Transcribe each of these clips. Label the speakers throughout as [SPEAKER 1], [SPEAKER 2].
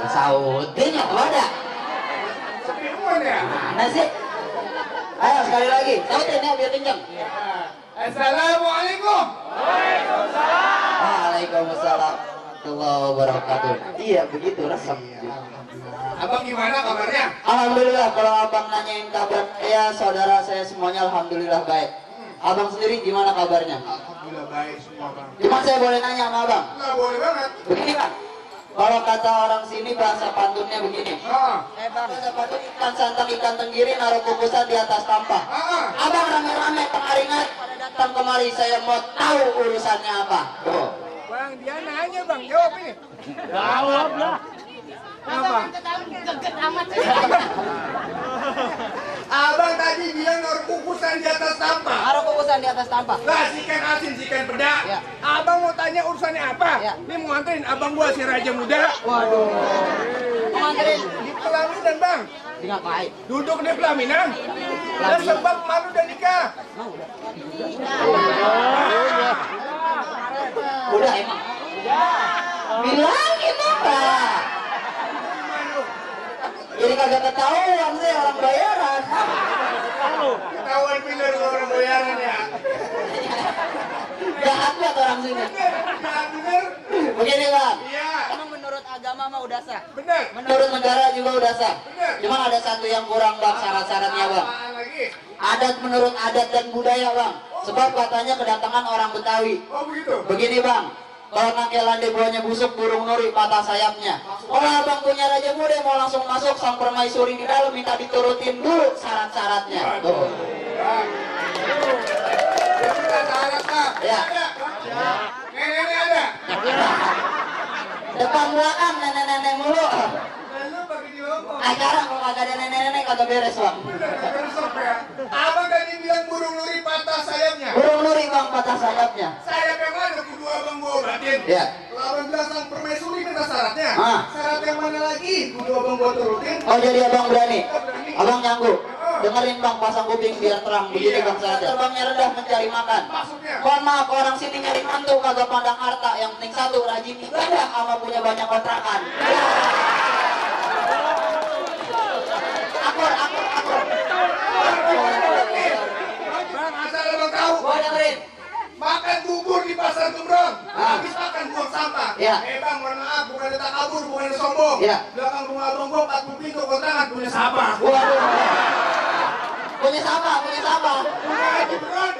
[SPEAKER 1] Sautin ya tuh ada.
[SPEAKER 2] Sepimun ya?
[SPEAKER 1] Mana sih? Ayo sekali lagi, sautin ya biar kenceng.
[SPEAKER 2] Assalamualaikum.
[SPEAKER 1] Waalaikumsalam. Waalaikumsalam warahmatullahi wabarakatuh. Iya begitu resep.
[SPEAKER 2] Abang gimana kabarnya?
[SPEAKER 1] Alhamdulillah, kalau abang nanyain kabar ya saudara saya semuanya alhamdulillah baik. Abang sendiri gimana kabarnya?
[SPEAKER 2] Alhamdulillah baik semua bang.
[SPEAKER 1] Cuma saya boleh nanya sama abang?
[SPEAKER 2] Nah boleh banget.
[SPEAKER 1] Begini bang, kalau kata orang sini bahasa pantunnya begini.
[SPEAKER 2] Bang.
[SPEAKER 1] Bahasa pantun ikan santang ikan tenggiri naruh kukusan di atas tampah. Abang rame-rame pengaringan pada datang kemari saya mau tahu urusannya apa. Oh.
[SPEAKER 2] Bang dia nanya bang, jawab ini.
[SPEAKER 3] Jawab lah.
[SPEAKER 2] Apa?
[SPEAKER 3] Geget amat.
[SPEAKER 2] Abang tadi bilang naruh kukusan di atas tampah.
[SPEAKER 1] Naruh kukusan di atas tampah.
[SPEAKER 2] Lah sikan asin, sikan pedak.
[SPEAKER 1] Ya.
[SPEAKER 2] Abang mau tanya urusannya apa?
[SPEAKER 1] Ya.
[SPEAKER 2] Ini mau nganterin abang gua si Raja Muda.
[SPEAKER 1] Waduh. Penganterin
[SPEAKER 2] Di pelaminan bang.
[SPEAKER 1] di ngapain?
[SPEAKER 2] Duduk di pelaminan. Dan sebab malu udah nikah.
[SPEAKER 1] Udah emang. Bilangin apa? Jadi kagak ketahuan sih orang bayaran.
[SPEAKER 2] Ketahuan pindah sama orang bayaran ya.
[SPEAKER 1] Jahat banget orang sini.
[SPEAKER 2] Nah bener.
[SPEAKER 1] Begini bang.
[SPEAKER 2] Iya.
[SPEAKER 1] Emang menurut agama mah udah sah.
[SPEAKER 2] Bener.
[SPEAKER 1] Menurut negara juga udah sah.
[SPEAKER 2] Bener.
[SPEAKER 1] Cuma ada satu yang kurang bang syarat-syaratnya bang.
[SPEAKER 2] Apaan lagi?
[SPEAKER 1] Adat menurut adat dan budaya bang. Sebab katanya kedatangan orang Betawi.
[SPEAKER 2] Oh begitu.
[SPEAKER 1] Begini bang. Kalau nakelan di buahnya busuk, burung nuri patah sayapnya. Kalau abang punya Raja Muda mau langsung masuk sang permaisuri di dalam minta diturutin dulu syarat-syaratnya. Tuh.
[SPEAKER 2] Ya kita syarat lah.
[SPEAKER 1] Ya.
[SPEAKER 2] Ada. Nenek ada.
[SPEAKER 1] Depan belakang nenek-nenek mulu.
[SPEAKER 2] Lalu pakai diomong.
[SPEAKER 1] Acara kalau kagak ada nenek-nenek kagak beres bang.
[SPEAKER 2] Bener, besok ya. Abang tadi bilang burung nuri patah sayapnya.
[SPEAKER 1] Burung nuri bang patah sayapnya.
[SPEAKER 2] Sayap yang mana kudu abang gua obatin?
[SPEAKER 1] Ya.
[SPEAKER 2] Kalau abang bilang sang permaisuri minta syaratnya.
[SPEAKER 1] Ah.
[SPEAKER 2] Syarat yang mana lagi kudu abang gua turutin?
[SPEAKER 1] Oh jadi abang berani?
[SPEAKER 2] Berani.
[SPEAKER 1] Abang nyanggup? Dengerin bang, pasang kuping biar terang. Begini bang syaratnya. Terbangnya rendah mencari makan.
[SPEAKER 2] Maksudnya?
[SPEAKER 1] Mohon maaf orang sini nyari mantu kagak pandang harta. Yang penting satu rajin ibadah sama punya banyak kontrakan. Akur.
[SPEAKER 2] Bang asal abang tahu.
[SPEAKER 1] Gua dengerin.
[SPEAKER 2] Makan bubur di pasar Gembrong,
[SPEAKER 1] Ah.
[SPEAKER 2] habis makan buang sampah.
[SPEAKER 1] Ya.
[SPEAKER 2] Bang, mohon maaf, bukan kita kabur, bukan kita sombong.
[SPEAKER 1] Ya.
[SPEAKER 2] Belakang rumah abang gua 40 pintu kontrakan punya sampah.
[SPEAKER 1] Waduh. Punya sama.
[SPEAKER 2] Punya Haji Beron.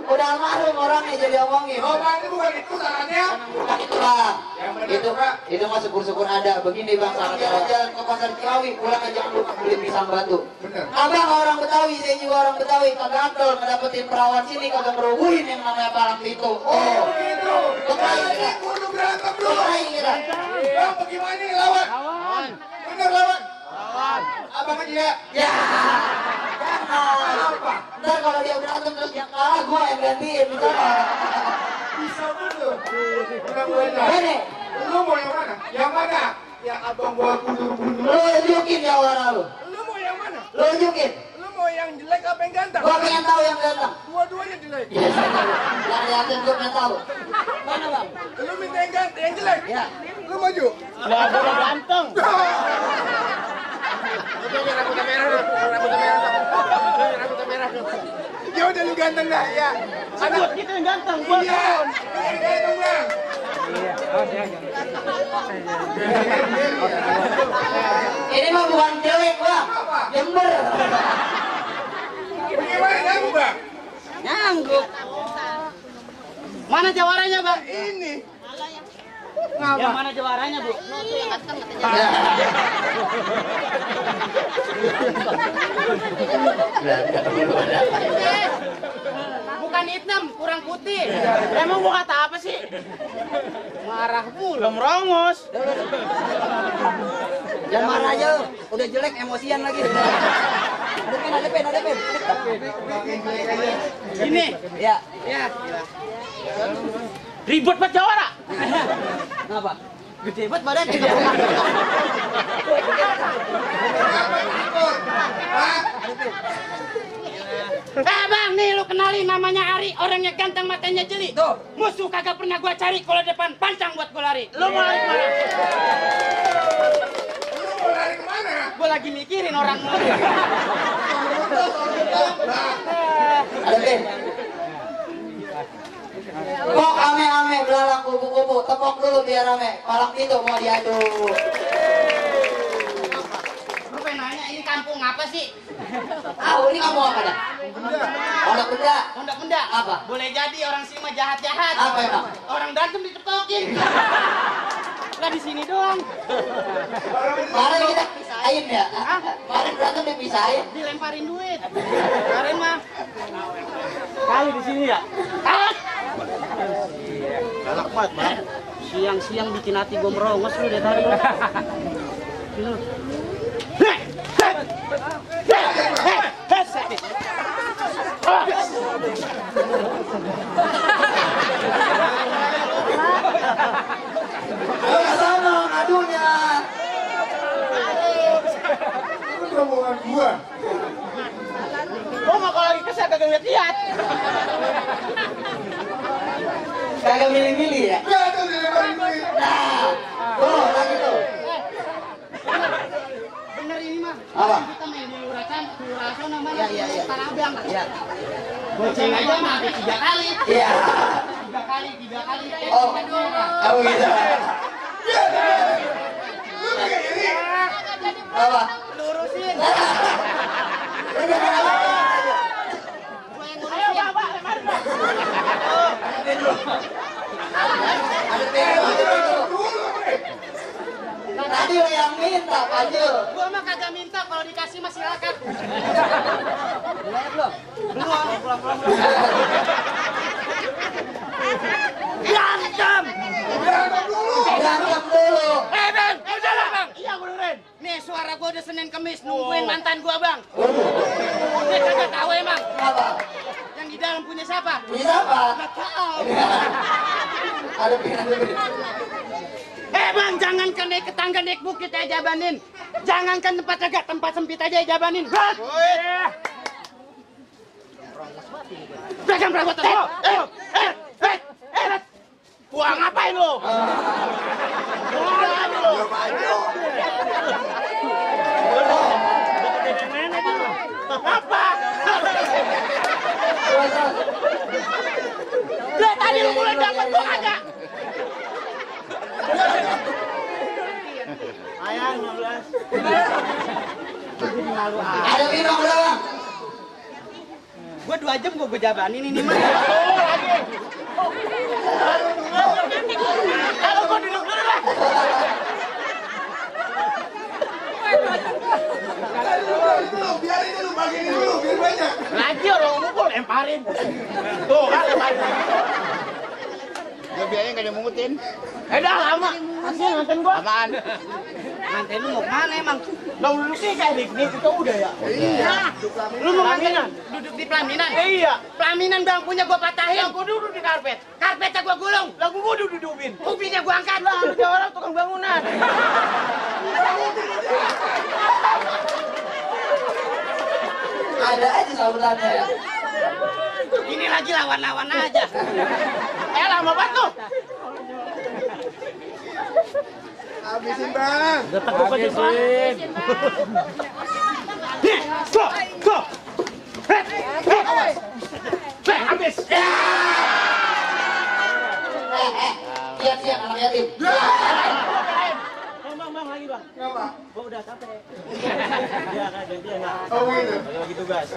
[SPEAKER 1] Udah almarhum orangnya jadi omongin.
[SPEAKER 2] Oh, bang, ini bukan itu syaratnya.
[SPEAKER 1] Bukan itu bang.
[SPEAKER 2] Yang benar, Pak.
[SPEAKER 1] Itu mah syukur-syukur ada. Begini bang, syaratnya jalan ke pasar Ciawi, pulang jangan lupa beli pisang batu.
[SPEAKER 2] Bener.
[SPEAKER 1] Abang orang Betawi, saya juga orang Betawi. Kagak akal ngedapetin perawan sini, kagak ngerubuhin yang namanya palang pintu.
[SPEAKER 2] Oh, begitu.
[SPEAKER 1] Betul.
[SPEAKER 2] Ini kudu berantem dulu.
[SPEAKER 1] Betul kita.
[SPEAKER 2] Bang, bagaimana nih lawan? Bener lawan. Abang aja ya.
[SPEAKER 1] Ya. Jangan.
[SPEAKER 2] Apa?
[SPEAKER 1] Ntar kalau dia berantem terus dia kalah, gua yang gantiin. Misalnya.
[SPEAKER 2] Bisa bener. Mudah-mudahan.
[SPEAKER 1] Ini,
[SPEAKER 2] Lu mau yang mana? Yang mana? Yang abang gua bundur-bundur.
[SPEAKER 1] lu unjukin jawara lu.
[SPEAKER 2] Lu mau yang mana?
[SPEAKER 1] Lu unjukin.
[SPEAKER 2] Lu mau yang jelek apa yang ganteng?
[SPEAKER 1] Gua pengen tahu yang ganteng.
[SPEAKER 2] Dua-duanya jelek.
[SPEAKER 1] Yang yakin gua pengen tahu. Mana bang?
[SPEAKER 2] Lu minta yang ganteng, yang jelek?
[SPEAKER 1] Ya.
[SPEAKER 2] Lu maju.
[SPEAKER 3] Lah boleh ganteng.
[SPEAKER 2] Rambutnya merah. Ya udah lu ganteng dah, ya.
[SPEAKER 3] Buat kita yang ganteng, buat
[SPEAKER 2] Iya. Ganteng bang.
[SPEAKER 1] Ini mah bukan jelek bang. Jember.
[SPEAKER 2] Bagaimana kamu bang?
[SPEAKER 3] Nyangguk. Mana jawarannya, Bang?
[SPEAKER 2] Ini.
[SPEAKER 3] Yang mana jawarannya, Bu?
[SPEAKER 1] Ya.
[SPEAKER 3] Bukan hitam, kurang putih. Emang mau kata apa sih? Marah mulu. Belum rongos.
[SPEAKER 1] Jangan marah aja lu. Udah jelek emosian lagi. Ada pen.
[SPEAKER 3] Ini.
[SPEAKER 1] Ya.
[SPEAKER 3] Ya. Ribut banget jawara.
[SPEAKER 1] Kenapa? Gede banget badannya.
[SPEAKER 3] Bang, nih lu kenalin namanya Ari, orangnya ganteng matanya jeli.
[SPEAKER 1] Tuh.
[SPEAKER 3] Musuh kagak pernah gua cari kalau depan pancang buat gua lari. Lu mau lari kemana? lagi mikirin orang mau.
[SPEAKER 1] Ada Ben. Kok ame-ame belalang kupu-kupu, tepok dulu biar rame. Palang itu mau diadu.
[SPEAKER 3] Lu pengen nanya ini kampung apa sih?
[SPEAKER 1] Ini kamu apa dah? Pondok benda.
[SPEAKER 3] Pondok benda.
[SPEAKER 1] Apa?
[SPEAKER 3] Boleh jadi orang sini mah jahat-jahat.
[SPEAKER 1] Apa emang?
[SPEAKER 3] Orang dantem ditepokin. Lah di sini doang.
[SPEAKER 1] Kemarin kita pisahin ya. Kemarin berantem dipisahin.
[SPEAKER 3] Dilemparin duit. Kemarin mah. Kali di sini ya. Galak banget, Bang. Siang-siang bikin hati gue merongos lu dari tadi.
[SPEAKER 1] Ayo ke sana ngadunya.
[SPEAKER 2] Itu rombongan gua.
[SPEAKER 3] Gua mah kalau lagi kesel kagak lihat-lihat.
[SPEAKER 1] Kagak milih-milih ya?
[SPEAKER 2] Ya tuh dilemparin duit.
[SPEAKER 1] Nah, tuh lagi tuh.
[SPEAKER 3] Bener ini mah.
[SPEAKER 1] Apa?
[SPEAKER 3] Kita main di Lurasan namanya.
[SPEAKER 1] Iya.
[SPEAKER 3] Tanah Abang.
[SPEAKER 1] Iya.
[SPEAKER 3] Goceng aja mah habis 3 kali.
[SPEAKER 1] Iya.
[SPEAKER 3] 3 kali.
[SPEAKER 1] Oh, kamu gitu.
[SPEAKER 2] Lu kagak jadi.
[SPEAKER 1] Apa?
[SPEAKER 3] Lurusin.
[SPEAKER 1] Udah kenapa?
[SPEAKER 3] Gua yang ngurusin. Ayo, Pak, lemparin, Pak.
[SPEAKER 1] Ada itu. Tadi lo yang minta, Panju.
[SPEAKER 3] Gua mah kagak minta, kalau dikasih mah silakan.
[SPEAKER 1] Lihat lo.
[SPEAKER 3] Belum. Berantem.
[SPEAKER 1] Berantem dulu.
[SPEAKER 3] Bang, udah lah, Bang. Iya, gua dengerin. Nih, suara gua udah Senin Kemis nungguin mantan gua, Bang. Dia kagak tahu emang.
[SPEAKER 1] Apa?
[SPEAKER 3] Yang di dalam punya siapa?
[SPEAKER 1] Punya siapa?
[SPEAKER 3] Nggak tahu.
[SPEAKER 1] Ada pin.
[SPEAKER 3] Bang, jangankan naik ke tangga, naik bukit aja jabanin. Jangankan tempat agak, tempat sempit aja jabanin. Pegang perabot lo. Buang ngapain lo? Buang lo. Apa? Lihat tadi lu mulai dapat gua kagak. Ayang 15.
[SPEAKER 1] Ada minum doang.
[SPEAKER 3] Gua 2 jam gua jabanin ini mah. Kalau gua duduk dulu lah.
[SPEAKER 2] Biarin dulu, bagiin dulu, biar banyak.
[SPEAKER 3] Lagi orang mukul lemparin. Tuh kan lemparin.
[SPEAKER 4] Dia biayanya nggak dimungutin.
[SPEAKER 3] Dah lama. Masih nganten gua.
[SPEAKER 4] Apaan?
[SPEAKER 3] Nganten lu mau kemana emang? Lah duduknya kayak piknik itu udah ya. Iya. Lu mau pelaminan? Duduk di pelaminan? Iya. Pelaminan bang punya gua patahin. Gua duduk di karpet. Karpetnya gua gulung. Lah gua duduk ubin. Ubinnya gua angkat. Lah lu jawab orang tukang bangunan.
[SPEAKER 1] Ada aja sahutannya ya.
[SPEAKER 3] Ini lagi lawan-lawan aja. Lama banget tuh.
[SPEAKER 2] Habisin, Bang.
[SPEAKER 3] Habisin. Go. Habis.
[SPEAKER 1] Siap anak yatim.
[SPEAKER 3] Bang lagi bang.
[SPEAKER 2] Kenapa?
[SPEAKER 3] Gua udah capek. Dia enggak.
[SPEAKER 2] Oh gitu.
[SPEAKER 3] Lagi tugas.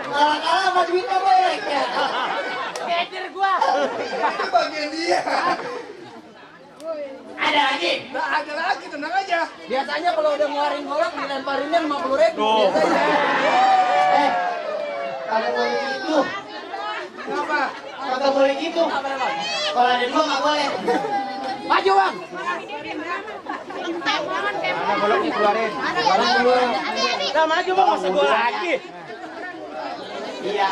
[SPEAKER 1] Kalah sama duitnya boleh.
[SPEAKER 3] Kedir gua.
[SPEAKER 2] Itu bagian dia.
[SPEAKER 3] Ada lagi.
[SPEAKER 2] Nah, ada lagi, tenang aja.
[SPEAKER 1] Biasanya kalau udah ngeluarin golok dilemparinnya 50.000 biasanya. Kagak boleh gitu.
[SPEAKER 2] Kenapa?
[SPEAKER 1] Kagak boleh gitu. Kalau ada 2 nggak boleh.
[SPEAKER 3] Maju bang.
[SPEAKER 4] Mana bolong dikeluarin?
[SPEAKER 3] Nah maju bang, masa gua lagi.
[SPEAKER 1] Iya.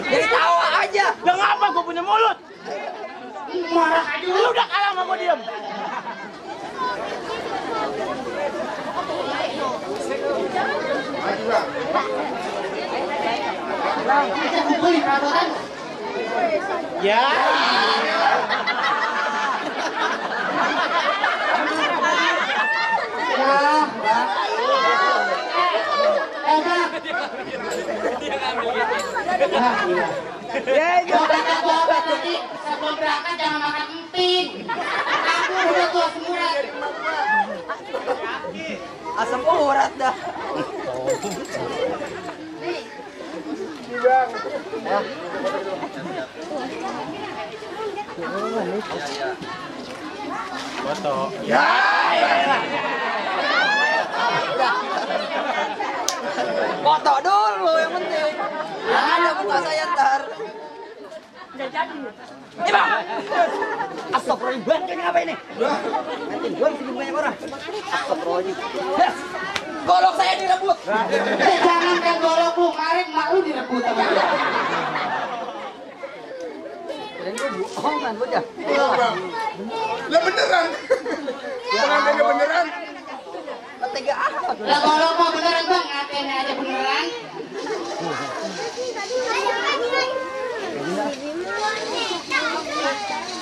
[SPEAKER 3] Jadi tawa aja. Udah ngapa gua punya mulut? Marah aja. Lu udah kalah sama gua diam.
[SPEAKER 2] Maju, Bang.
[SPEAKER 1] Kita kumpulin perabotan.
[SPEAKER 3] Ya.
[SPEAKER 1] Mau berangkat obat nanti sebelum berangkat jangan makan emping. Aku udah tua semua.
[SPEAKER 3] Asam urat dah. Foto. Ya. Foto dulu yang penting. Jangan ada muka saya ntar. Udah jadi. Ini bang. Astagfirullah, ini apa ini? Nanti gue isi banyak orang. Astagfirullah. Golok saya direbut.
[SPEAKER 1] Jangan kan golok lu, kemarin mak lu direbut sama dia.
[SPEAKER 3] Keren gue bohongan gue dah.
[SPEAKER 2] Lah beneran. Pengantinnya beneran.
[SPEAKER 3] Tega apa?
[SPEAKER 1] Lah golok mau beneran bang, ngapain aja beneran?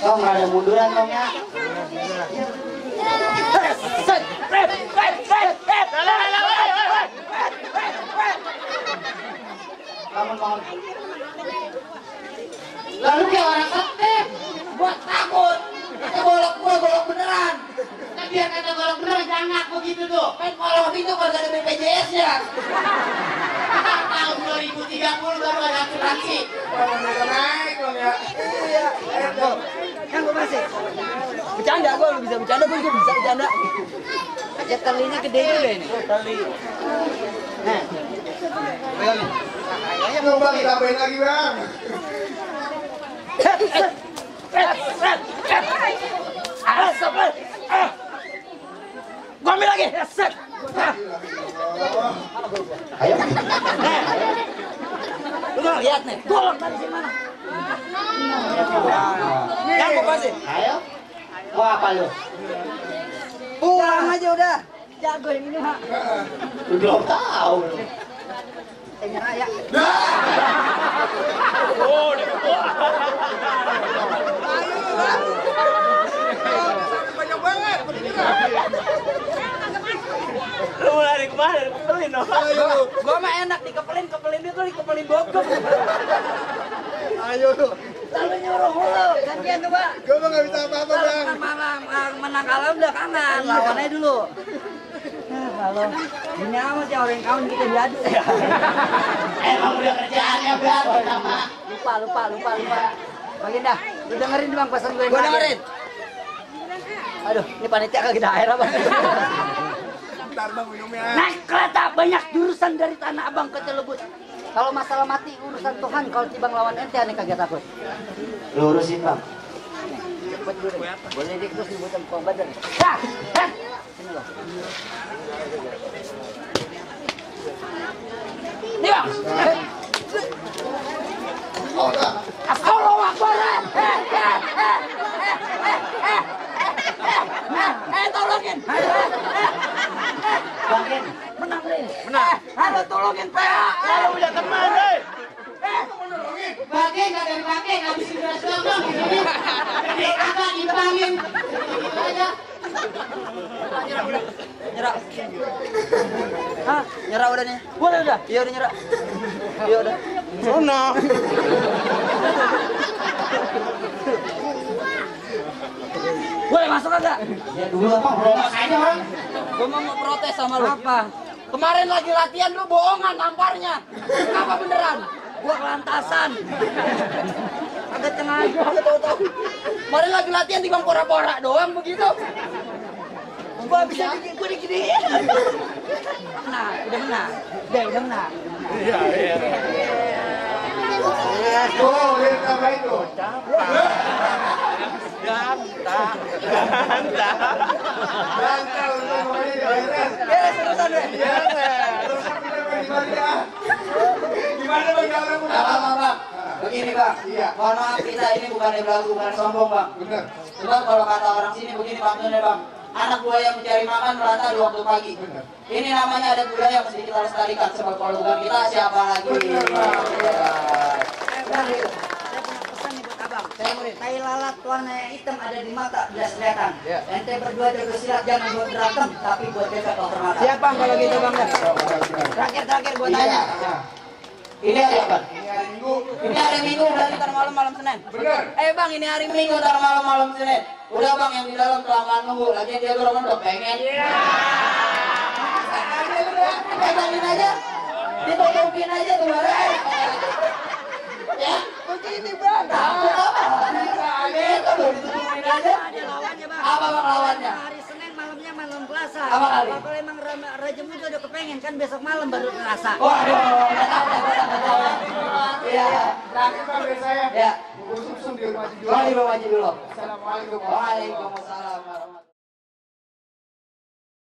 [SPEAKER 1] Oh, nggak ada munduran dong ya. Bangun. Lalu kayak orang setep, buat takut. Kata golok gua golok beneran. Nah, biar kata golok beneran jangan begitu tuh. Main golok itu kalau ada BPJS-nya. Tahun 2030 baru ada asuransi.
[SPEAKER 2] Naik dong ya.
[SPEAKER 3] Iya. Kan gue masih bercanda, gue bisa bercanda, gue juga bisa bercanda. Ya talinya gede juga ini. Tali. Nah, pegangin.
[SPEAKER 2] Ayo bang, tambahin lagi bang.
[SPEAKER 3] Gue ambil lagi. Set.
[SPEAKER 1] Ayo.
[SPEAKER 3] Lu gak lihat nih, golok tadi di mana? Yang gue pasti.
[SPEAKER 1] Ayo. Mau apa lu?
[SPEAKER 3] Pulang aja udah. Jago yang ini, Mak.
[SPEAKER 1] Belum tahu.
[SPEAKER 3] Nyerah ya.
[SPEAKER 2] Oh, banyak banget.
[SPEAKER 3] Lu mulai kemana? Dikepelin dong. Gua mah enak dikepelin itu dikepelin bokep.
[SPEAKER 2] Ayo lu.
[SPEAKER 3] Lalu nyuruh lu, gantian tuh, Pak.
[SPEAKER 2] Gue mah nggak bisa apa-apa bang.
[SPEAKER 3] Menang kalah udah kanan, lawannya dulu. Kalau ini amat ya orang kawan kita diadu.
[SPEAKER 1] Emang udah kerjaannya berat sama.
[SPEAKER 3] Lupa. Bagian dah, lu dengerin bang pesan gue. Gue dengerin. Aduh, ini panitia kagak ada air apa?
[SPEAKER 2] Ntar bang minumnya.
[SPEAKER 3] Naik kereta banyak jurusan dari Tanah Abang ke Cilebut. Kalau masalah mati urusan Tuhan, kalau Cibang lawan ente aneh kagak takut.
[SPEAKER 1] Lurusin bang.
[SPEAKER 3] Boleh dik terus dibutuhin kong badan. Sini loh. Nih bang. Allahu Akbar. Tolongin.
[SPEAKER 1] Bangin.
[SPEAKER 3] Menang nih. Menang. Halo tolongin Pak. Kalau udah teman deh.
[SPEAKER 1] Bangin nggak dari bangin, habisin beras doang dong. Ini apa dibangin? Aja.
[SPEAKER 3] Nyerah. Hah? Nyerah udah nih. Udah. Iya udah nyerah. Iya udah. Sono. Boleh masuk agak?
[SPEAKER 1] Ya dulu apa? Bromas aja orang.
[SPEAKER 3] Gue mau protes sama lu. Apa? Kemarin lagi latihan lu bohongan namparnya. Kenapa beneran? Gua kelantasan. Agak tengah aja, agak tahu-tahu. Kemarin lagi latihan di bang pora-pora doang begitu. Gua bisa gua diginiin. Nah, udah menang. Udah menang.
[SPEAKER 2] Iya. Tuh, lihat apa itu? Gantang untuk beres.
[SPEAKER 3] Beres urusan deh.
[SPEAKER 2] Iya, gimana bang jalan
[SPEAKER 1] Bang. Begini bang.
[SPEAKER 2] Iya.
[SPEAKER 1] Mohon maaf kita ini bukan belagu, bukan sombong bang.
[SPEAKER 2] Bener.
[SPEAKER 1] Sebab kalau kata orang sini begini pantunnya bang. Anak buaya mencari makan melata di waktu pagi.
[SPEAKER 2] Bener.
[SPEAKER 1] Ini namanya adat budaya yang mesti kita lestarikan. Sebab kalau bukan kita siapa lagi?
[SPEAKER 2] Bener, Bang.
[SPEAKER 1] Benar gitu. Tai lalat warna hitam ada di mata, jelas kelihatan. Ente berdua jago silat, jangan buat berantem, tapi buat jaga cover mata.
[SPEAKER 3] Siap bang kalau gitu bang.
[SPEAKER 1] Terakhir gua tanya. Ini hari apa?
[SPEAKER 2] Ini hari Minggu.
[SPEAKER 1] Ini hari Minggu, berarti ntar malam Senin.
[SPEAKER 2] Bener.
[SPEAKER 1] Bang, ini hari Minggu, ntar malam Senin. Udah bang, yang di dalam kelamaan nunggu. Lagi dia dorong udah pengen. Pegangin aja, ditutupin aja tuh bareng. Ya,
[SPEAKER 3] Begini bang.
[SPEAKER 1] takut apa? Itu loh, ditutupin aja.
[SPEAKER 5] Ada lawannya bang.
[SPEAKER 1] Apa bang lawannya?
[SPEAKER 5] Hari Senin malamnya malam Selasa.
[SPEAKER 1] Apa kali?
[SPEAKER 5] Kalau emang Raja Muda udah kepengen kan besok malam baru Selasa.
[SPEAKER 1] Waduh, nggak tahu. Iya,
[SPEAKER 2] Terakhir Bang dari saya.
[SPEAKER 1] ya.
[SPEAKER 2] Bubur sumsum di rumah Haji
[SPEAKER 1] Oh, di
[SPEAKER 2] Dulo.
[SPEAKER 1] bawah dulu.
[SPEAKER 2] Assalamualaikum.
[SPEAKER 1] Waalaikumsalam warahmatullahi wabarakatuh.